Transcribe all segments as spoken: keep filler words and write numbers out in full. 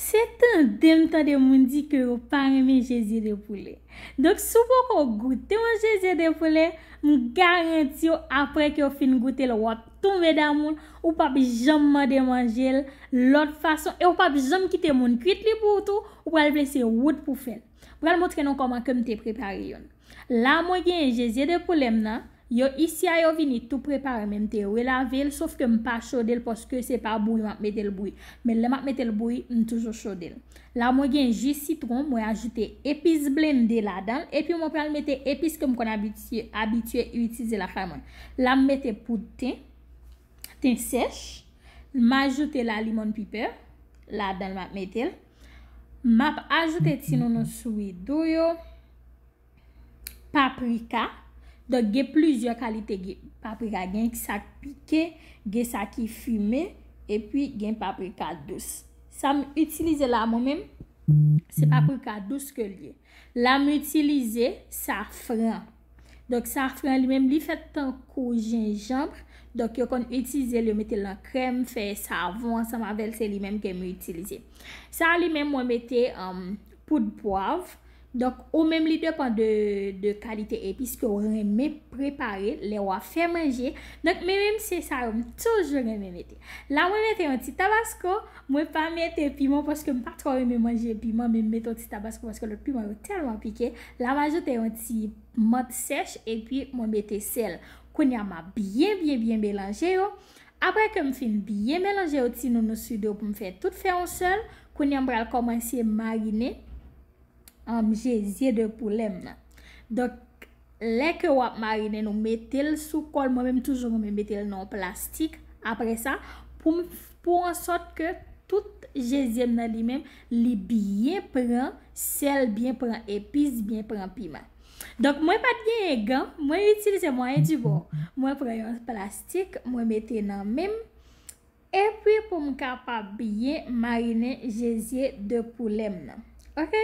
Se tande m tande moun di ke yo pa renmen jezye de poulè. Donk, si w poko goute yon jezye de poulè, m garanti w, apre ke w fin goute l, w ap tonbe damou l, ou p ap janm mande manje l lòt fason, e w p ap janm kite moun kuit li pou ou tou, ou pral vle se ou t pou fè l. M pral montre nou kòman ke m te prepare youn. La, mwen genyen jezye de poulè m nan. Yo isi a yo vini tou prepare, men m te relave l, sof ke m pa chode l paske se pa bouyi m ap mete l bouyi. Men lè m ap mete l bouyi, m toujou chode l. La, mwen gen ji sitwon, mwen ajoute epis blende ladan l, epi mwen pral mete epis ke m konn abitye, abitye itilize lakay mwen. La, m mete poud ten, ten sèch, m ajoute la lemon pepper ladan l, m ap mete l. M ap ajoute ti nounou sou idou yo. Paprika. Donk, gen plizyè kalite paprika. Gen sa k pike, gen sa ki fimen, epi gen paprika dous. Sa m itilize la, mwen menm, se paprika dous ke l ye. La, m itilize safran. Donk, safran li menm, li fèt tankou jenjanm. Donk, yo konn itilize l, yo mete l nan krèm, fè savon ansanm avè l, se li menm ke m itilize. Sa li menm, mwen mete, um, poud pwav. Donk, ou menm li depann de, de kalite epis ke w renmen prepare lè w ap fè manje. Donk, men menm se sa yo m toujou renmen mete. La, mwen mete yon ti tabasko. Mwen pa mete piman paske m pa twò renmen manje piman, men m mete yon ti tabasko paske lòt piman yo tèlman pike. La, m ajoute yon ti mant sèch epi mwen mete sèl. Kounye a, m ap byen, byen, byen melanje yo. Apre ke m fin byen melanje yo, ti nounou sou do pou m fè tout fè yon sèl, kounye a, m pral kòmanse marine um, jezye de poulè m nan. Donk, lè ke w ap marine l, ou mete l sou kò l. Mwen menm toujou renmen mete l nan yon plastik. Apre sa, pou m, pou an sòt ke tout jezye m nan li menm, li byen pran sèl, byen pran epis, byen pran piman. Donk, mwen pa t genyen gan, mwen itilize mwayen di bò. Mwen pran yon plastik, mwen mete nan men m, epi pou m kapab byen marine jezye de poulè m nan. Oke?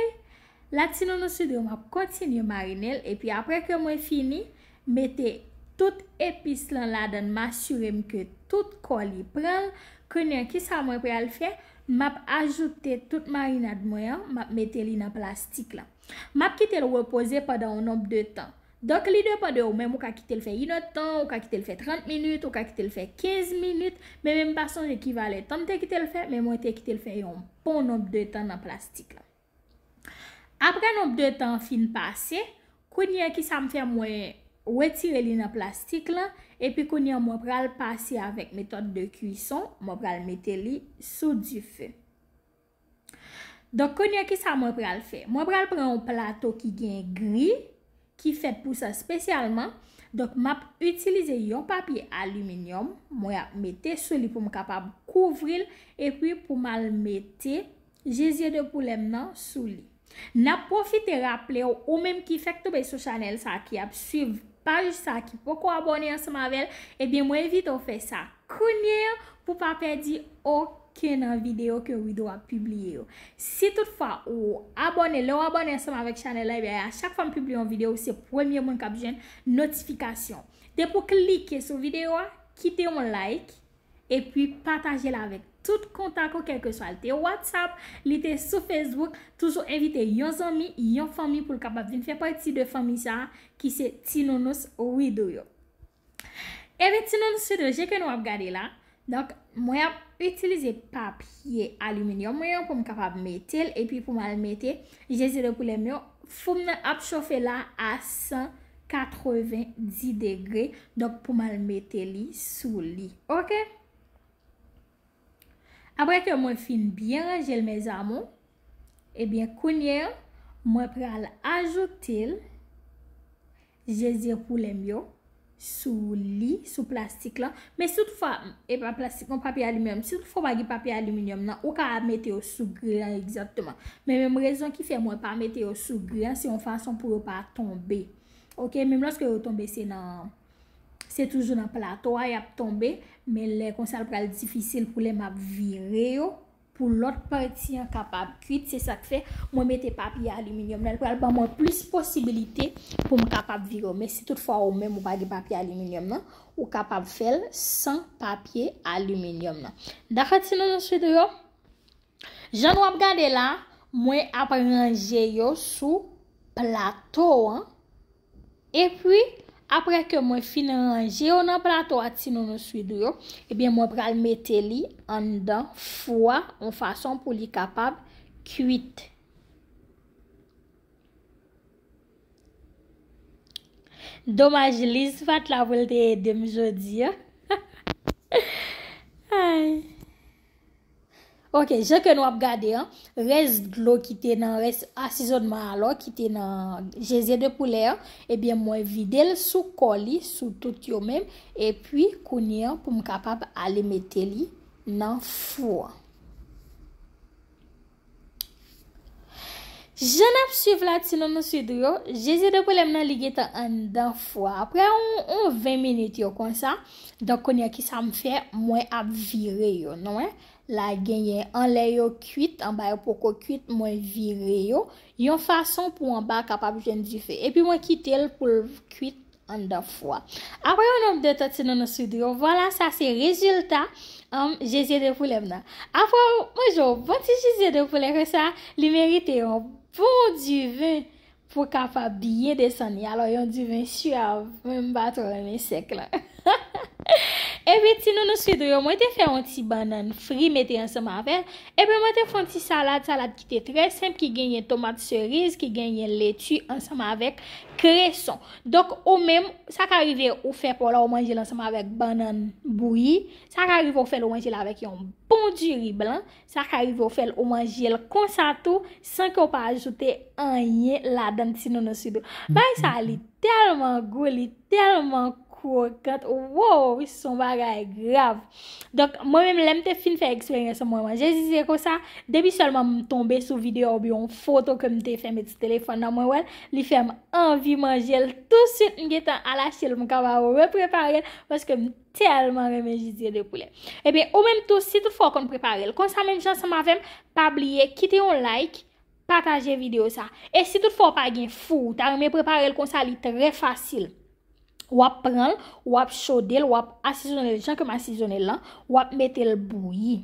La, ti nounou sou do, m ap kontinye marine l, epi apre ke mwen fini, mete tout epis lan ladan l, m asire m ke tout kò li pran l. Kounye a, kisa mwen pral fè? M ap ajoute tout marinad mwen an, m ap mete li nan plastik la. M ap kite l repoze pandan yon nonb de tan. Donk, li depann de ou menm, ou ka kite l fè inèdtan, ou ka kite l fè trant minit, ou ka kite l fè kenz minit, men menm pa sonje ki valè tan m te kite l fè, men mwen te kite l fè yon bon nonb de tan nan plastik la. Apre nonb de tan an fin pase, kounye a kisa m fè, mwen retire li nan plastik lan, epi kounye a mwen pral pase avèk metòd de cuisson, mwen pral mete li sou dife. Donk, kounye a, kisa mwen pral fè? Mwen pral pran yon plato ki gen gri, ki fèt pou sa espesyalman. Donk, m ap itilize yon papye aliminyòm, mwen ap mete sou li pou m kapab kouvri l, epi pou m al mete jezye de poulè m nan sou li. N ap pwofite raple w, ou menm ki fèk tonbe sou chanèl sa, ki ap swiv paj sa, ki poko abòne ansanm avè l, ebyen, mwen envite w fè sa kounye a pou pa pèdi okenn nan videyo ke Wido ap pibliye yo. Si toutfwa ou abòne, lè w abòne ansanm avèk chanèl la, ebyen, a chak fwa m pibliye yon videyo, ou se premye moun k ap jwenn notifikasyon. Depi w klike sou videyo a, kite yon like, epi pataje l avèk tout kontak ou, kèlkeswa l te WhatsApp, li te sou Facebook, toujou envite yon zanmi, yon fanmi pou l kapab vin fè pati de fanmi sa a ki se Ti Nounous Wido yo. Ebyen, ti nounous yo, jan ke nou ap gade la. Donk, mwen ap itilize papye aliminyòm mwen an pou m kapab mete l, epi pou m al mete jezye de poulè m yo. Fou m nan ap chofe la a san katrevenndis degre. Donk, pou m al mete li sou li. Oke? Apre ke mwen fin byen ranje l, mes amours, ebyen, kounye a, mwen pral ajoute l, jezye poulè m yo, sou li, sou plastik lan. Men si toutfwa, e pa plastik non, papye aliminyòm. Si toutfwa w pa gen papye aliminyòm nan, ou ka mete yo sou gri an egzakteman. Men menm rezon ki fè mwen pa mete yo sou gri an, se yon fason pou yo pa tonbe. Oke, menm lòske yo tonbe, se nan, se toujou nan plato a y ap tonbe, men lè konsa l pral difisil pou lè m ap vire yo, pou lòt pati an kapab kuit. Se sa k fè mwen mete papye aliminyòm nan. L pral ban mwen plis posibilite pou m kapab vire yo. Men si toutfwa ou menm ou pa gen papye aliminyòm nan, ou kapab fè l san papye aliminyòm nan. Dakò, ti nounous yo? Jan nou ap gade la, mwen ap ranje yo sou plato an. Epi, apre ke mwen fin ranje yo nan plato a ti nounouswidou yo, ebyen, mwen pral mete li anndan fou a, yon fason pou li kapab kwit. Domaj, Liz pa t la pou l te ede m jodi a. Ay. Ok, jan ke nou ap gade an, rès dlo ki te nan rès asizònman alò, ki te nan jezye de poulè an, ebyen, mwen vide l sou kò li, sou tout yo menm, epi kounye an pou m kapab ale mete li nan fou an. Jan n ap swiv la, ti nounouswidou yo, jezye de poulè m nan, li gentan anndan fou a. Apre yon, yon ven minit yo konsa, donk kounye a ki sa m fè, mwen ap vire yo, nou wè. La genyen anlè yo kwit, anba yo poko kwit, mwen vire yo, yon fason pou anba a kapab jwenn dife. Epi mwen kite l pou l kwit anndan fou a. Apre yon nonb de tan ti nounouswidou yo, vwala sa se rezilta, um, jezye de poulè m nan. Apre w manje yon bon ti jezye de poulè konsa, li merite yon bon diven pou kapab byen desann li. Alò, yon diven syav, men m pa twò renmen sèk lan. Epi ti nounouswidou yo, mwen te fè yon ti bannann fri mete ansanm avè l. Epi mwen te fè yon ti salad, salad ki te trè senp, ki genyen tomat seriz, ki genyen leti ansanm avèk kreson. Donk, ou menm, sa ka rive ou fè pa w la, ou manje l ansanm avèk bannann bouyi. Sa ka rive ou fè l, ou manje l avèk yon bon diri blan. Sa ka rive ou fè l, ou manje l konsa tou, san ke w pa ajoute anyen ladan l, ti nounouswidou. Bagay sa a, li tèlman gou, li tèlman kwokant. Wow, se yon bagay grav. Donk, mwen menm, lè m te fin fè eksperyans mwen manje jezye konsa, depi sèlman m tonbe sou videyo oubyen yon foto ke m te fè met sou telefòn nan, mwen wè l, li fè m anvi manje l touswit. M gentan al achte l, m kapab reprepare l, paske m tèlman renmen jezye de poulè. Ebyen, ou menm tou, si toutfwa w konn prepare l konsa menm jan ansanm avè m, pa bliye kite yon like, pataje videyo sa. E si toutfwa w pa gen fou, ou ta renmen prepare l konsa, li trè fasil. W ap pran l, w ap chode l, w ap asizone l jan ke m asizone l lan, w ap mete l bouyi.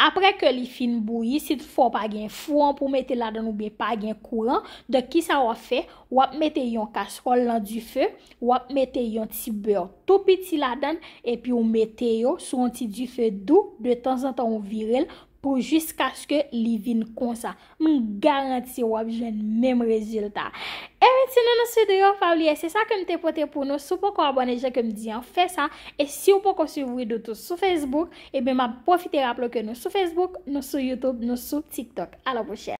Apre ke li fin bouyi, si toutfwa w pa gen fou an pou w mete ladan l oubyen pa gen kouran, donk kisa w ap fè? W ap mete yon kastròl nan dife, w ap mete yon ti bè tou piti ladan l, epi w mete yo sou yon ti dife dou, de tanzantan w vire l pou jiskaske li vin konsa. M garanti w ap jwenn menm rezilta. Ebyen, ti nounouswidou yo, pa bliye, se sa ke m te pote pou nou. Si w poko abòne jan ke m di an, fè sa. E si w poko swiv Widoo tou sou Facebook, ebyen, m ap pwofite raple w ke nou sou Facebook, nou sou YouTube, nou sou TikTok. A la pwochèn.